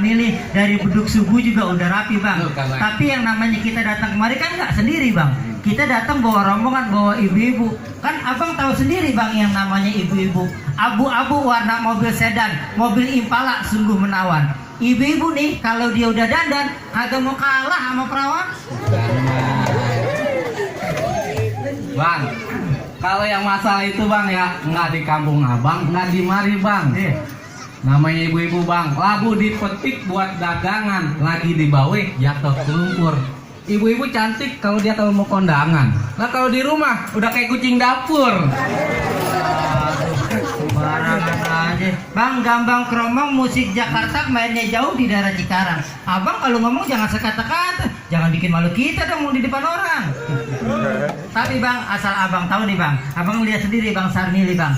Sarmili dari beduk subuh juga udah rapi bang. Tapi yang namanya kita datang kemari kan nggak sendiri bang. Kita datang bawa rombongan, bawa ibu-ibu. Kan abang tahu sendiri bang yang namanya ibu-ibu. Abu-abu warna mobil sedan, mobil Impala sungguh menawan. Ibu-ibu nih kalau dia udah dandan agak mau kalah sama perawan. Bang, kalau yang masalah itu bang ya nggak di kampung abang, nggak di mari bang. Namanya ibu-ibu bang, labu dipetik buat dagangan, lagi dibawe jatuh ke lumpur. Ibu-ibu cantik kalau dia kalau mau kondangan. Nah kalau di rumah udah kayak kucing dapur. Sembarangan aja. Bang Gambang Kromong musik Jakarta mainnya jauh di daerah Cikarang. Abang kalau ngomong jangan sekata-kata, jangan bikin malu kita dong di depan orang. Tapi bang, asal abang tahu nih bang, abang lihat sendiri bang Sarmili bang.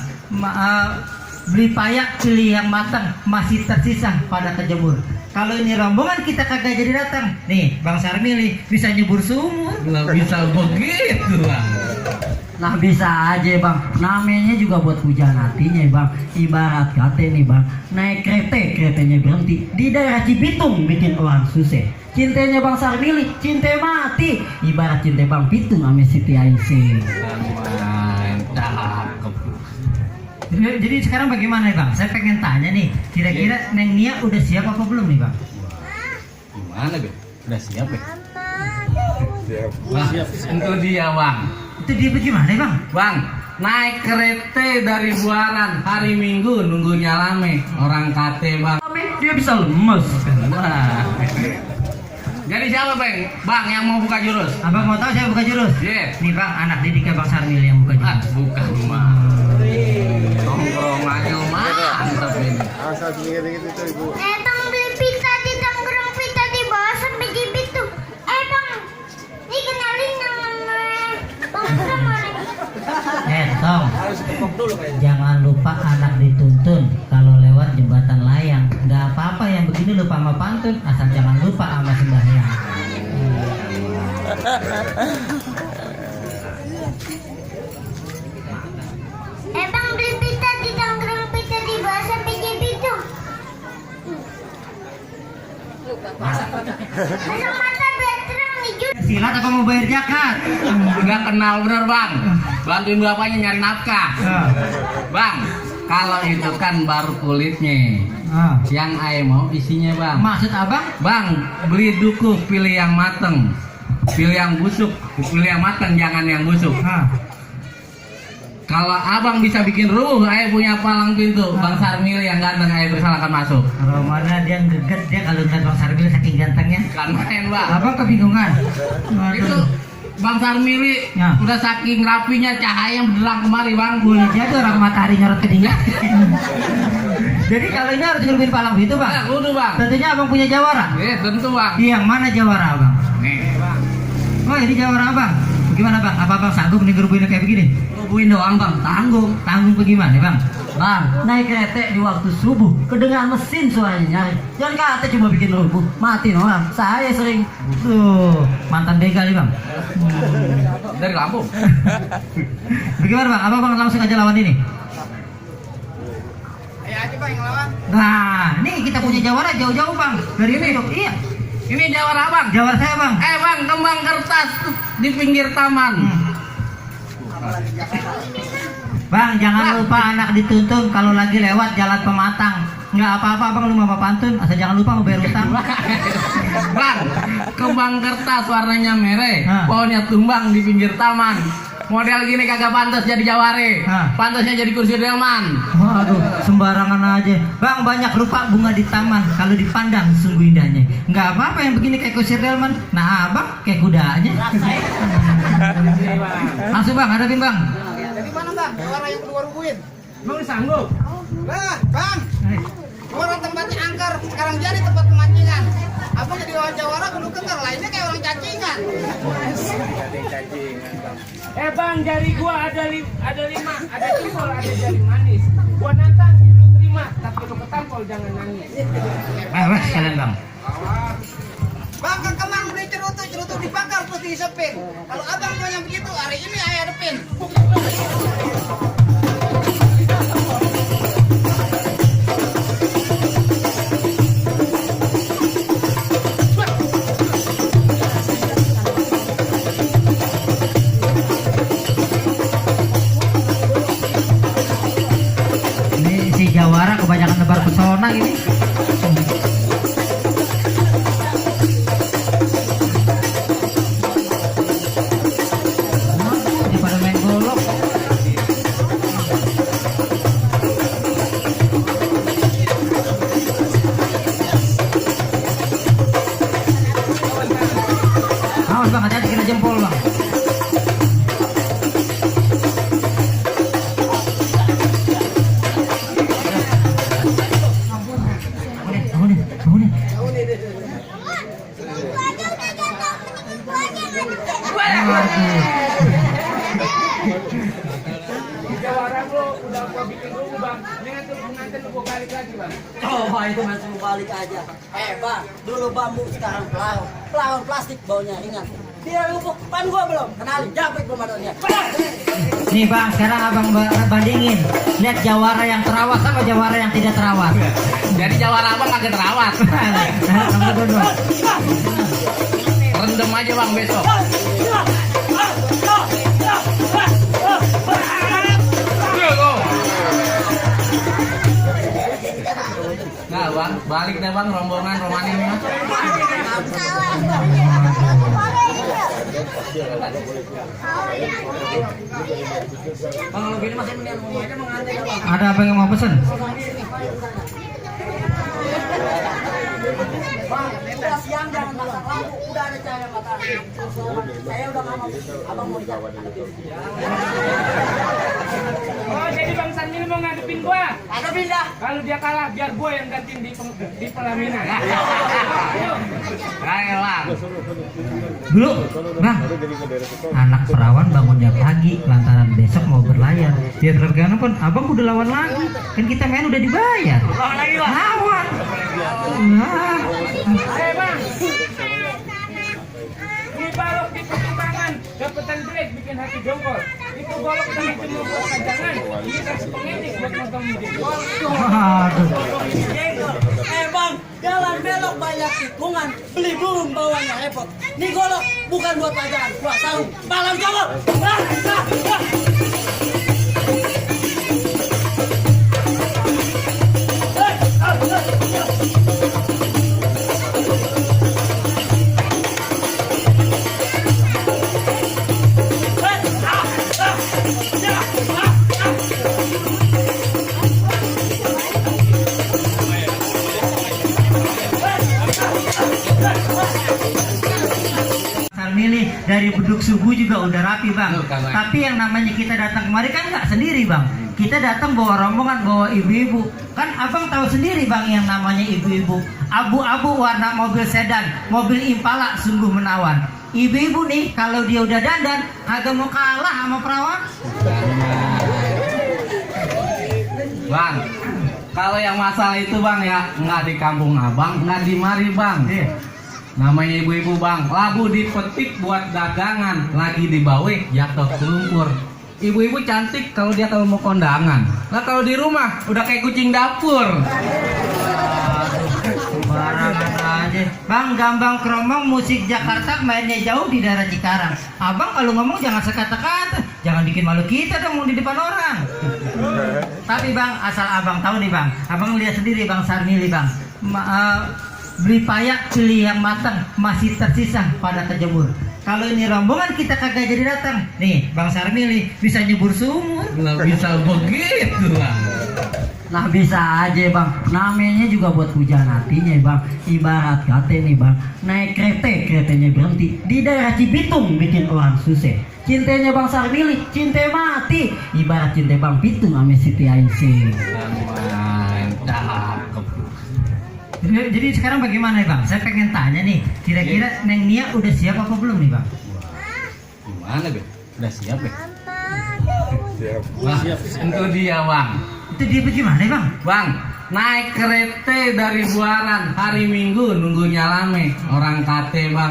Beli payak pilih yang matang, masih tersisa pada kejemur. Kalau ini rombongan kita kagak jadi datang, nih Bang Sarmili bisa nyebur sumur. Nggak bisa begitu bang. Nah bisa aja bang, namanya juga buat hujan hatinya bang. Ibarat kata nih bang, naik keretanya berhenti di daerah Cibitung bikin orang susah. Cintanya Bang Sarmili, cinta mati. Ibarat cinta Bang Pitung sama Siti Aisyah. Mantap. Jadi sekarang bagaimana nih bang? Saya pengen tanya nih, kira-kira Neng Nia udah siap apa belum nih bang? Gimana be? Udah siap ya? Siap. Itu dia bang. Itu dia bagaimana bang? Bang, naik kereta dari Buaran hari Minggu nunggunya lame. Orang kate bang, Dia bisa lemes. wah. Jadi siapa bang? Bang yang mau buka jurus? Abang mau tahu saya buka jurus? Iya. Nih bang, anak didiknya Bang Sarmili yang buka jurus. Bukan mah. Nongkrongannya mantap ini. Bang beli pita di Tangerang, pita di bawah sampai di Bitu. Bang, ini kenalin nama Bang Kram. Tong, jangan lupa anak dituntun kalau lewat jembatan layang. Nggak apa-apa yang begini lupa sama pantun, asal jangan lupa sama sembahyang. Bang beli pita di Tangerang, pita di bawah sampai di Bitu. Masuk mata biar terang nih Jun. Silat apa mau bayar zakat? Nggak kenal bener bang. Bantuin bapaknya nyari nafkah. Bang, kalau itu kan baru kulitnya. Yang ayah mau isinya bang. Maksud abang? Bang, beli duku pilih yang mateng. Pilih yang busuk, pilih yang mateng, jangan yang busuk. Kalau abang bisa bikin ruh, ayah punya palang pintu. Bang Sarmili yang ganteng, ayah bersalahkan masuk. Romana dia geget dia kalau ngeliat Bang Sarmili saking gantengnya. Kan main bang. Abang kebingungan. Itu Bang Sarmili Ya. udah saking rapinya cahaya yang berderang kemari bang. Boleh jadi orang matahari nyorot ke dia. Jadi kalau ini harus ngelubihin palang itu bang. Nah, kudu bang. Tentunya abang punya jawara. Tentu bang. Yang mana jawara abang? Nih bang. Oh ini jawara abang. Bagaimana bang? Apa abang sanggup nih ngerubuhin kayak begini? Rubuhin doang bang, tanggung. Tanggung bagaimana bang? Bang, naik kereta di waktu subuh, kedengaran mesin suaranya nyari. Jangan kata cuma bikin rubuh, matiin orang. Saya sering. Tuh mantan begal nih bang. Dari Lampung. Bagaimana bang? Apa bang langsung aja lawan ini? Ayo aja bang yang lawan. Nah, nih kita punya jawara jauh-jauh bang. Dari ini. Iya. Ini jawara bang. Jawara saya bang. Bang, kembang kertas di pinggir taman. Bang, jangan lupa anak dituntun kalau lagi lewat jalan pematang. Nggak apa-apa bang, lu mau pantun, asal jangan lupa mau bayar utang. Bang, kembang kertas warnanya merah, Hah. pohonnya tumbang di pinggir taman. Model gini kagak pantas jadi jaware, Hah. pantasnya jadi kursi delman. Waduh, sembarangan aja. Bang, banyak lupa bunga di taman. Kalau dipandang sungguh indahnya. Nggak apa-apa yang begini kayak kusir delman. Nah, abang kayak kudanya. Langsung bang, hadapin bang. Jadi mana bang? Jawara yang keluar rubuhin. Bang sanggup? Lah, bang. Orang tempatnya angker, sekarang jadi tempat pemancingan. Abang jadi orang Jawara kudu keker, lainnya kayak orang cacingan. Bang, jari gua ada lima, ada cipol, ada jari manis. Gua nantang, lu terima, tapi lu ketampol jangan nangis. Wah, sekalian bang. Bang, ke Kemang beli cerutu dibakar terus dihisapin. Kalau abang mau yang begitu, hari ini ayah hadepin. bang, hati-hati kena jempol bang. Bangunin. Gua aja udah jatuh. Gua aja nggak Jawara lo udah gua bikin dulu bang. Dengan tuh pengantin lo gua balik lagi bang. Coba itu masih mau balik aja. Bang, dulu bambu sekarang pelahon. Pelahon plastik baunya ringan. Dia lupuk, pan gua belum. Kenalin, japek gua madonnya. Nih bang, sekarang abang bandingin. Lihat jawara yang terawat sama jawara yang tidak terawat. Jadi jawara abang kagak terawat. Sama dua-dua. Rendem aja bang besok. Nah bang, balik deh bang rombongan Romani ini. Bang, kalau gini masih mendingan ngomong aja mengantai ya, Bang. Ada apa yang mau pesen? Bang, udah siang jangan masak lampu, udah ada cahaya matahari. Saya udah nggak mau, abang mau dijawab. Oh jadi bang Sanjil mau ngadepin gua. Ada pindah. Kalau dia kalah biar gua yang gantiin di pelaminan. Ayo bang. Dulu, bang. Anak perawan bangunnya pagi lantaran besok mau berlayar. Biar bagaimanapun abang udah lawan lagi. Kan kita main udah dibayar. Lawan lagi, Bang. Lawan. Nah. Eh bang. Ini balok di pertimbangan. Dapetan break bikin hati jongkol. Itu golok tadi cuma buat kajangan. Ini kasih pengedik buat nonton jengkol. Aduh. Bang, jalan belok banyak tikungan, beli belum bawanya repot. Nih golok bukan buat pajangan, buat sarung. Balang jongkol. Milih dari beduk subuh juga udah rapi bang. Kan, Bang. Tapi yang namanya kita datang kemari kan nggak sendiri bang. Kita datang bawa rombongan, bawa ibu-ibu. Kan abang tahu sendiri bang yang namanya ibu-ibu. Abu-abu warna mobil sedan, mobil Impala sungguh menawan. Ibu-ibu nih kalau dia udah dandan, agak mau kalah sama perawan. Bang, kalau yang masalah itu bang ya nggak di kampung abang, nggak di mari bang. Namanya ibu-ibu bang, labu dipetik buat dagangan, lagi dibawa jatuh ke lumpur. Ibu-ibu cantik kalau dia kalau mau kondangan. Nah kalau di rumah udah kayak kucing dapur. Sembarangan aja. Bang Gambang Kromong musik Jakarta mainnya jauh di daerah Cikarang. Abang kalau ngomong jangan sekata-kata, jangan bikin malu kita dong di depan orang. Tapi bang, asal abang tahu nih bang, abang lihat sendiri bang Sarmili bang. Beli payak pilih yang matang, masih tersisa pada kejemur. Kalau ini rombongan kita kagak jadi datang, nih bang Sarmili bisa nyebur sumur. Nggak bisa begitu bang. Nah bisa aja bang, namanya juga buat hujan hatinya bang. Ibarat kata nih bang, naik keretanya berhenti di daerah Cibitung bikin orang susah. Cintanya bang Sarmili, cinta mati. Ibarat cinta bang Pitung sama Siti Aisyah. Mantap. Jadi sekarang bagaimana bang? Saya pengen tanya nih, kira-kira Neng Nia udah siap apa belum nih bang? Gimana be? Udah siap ya? Wah, itu dia bang. Itu dia bagaimana bang? Bang, naik kereta dari Buaran hari Minggu nunggunya lame. Orang kate bang.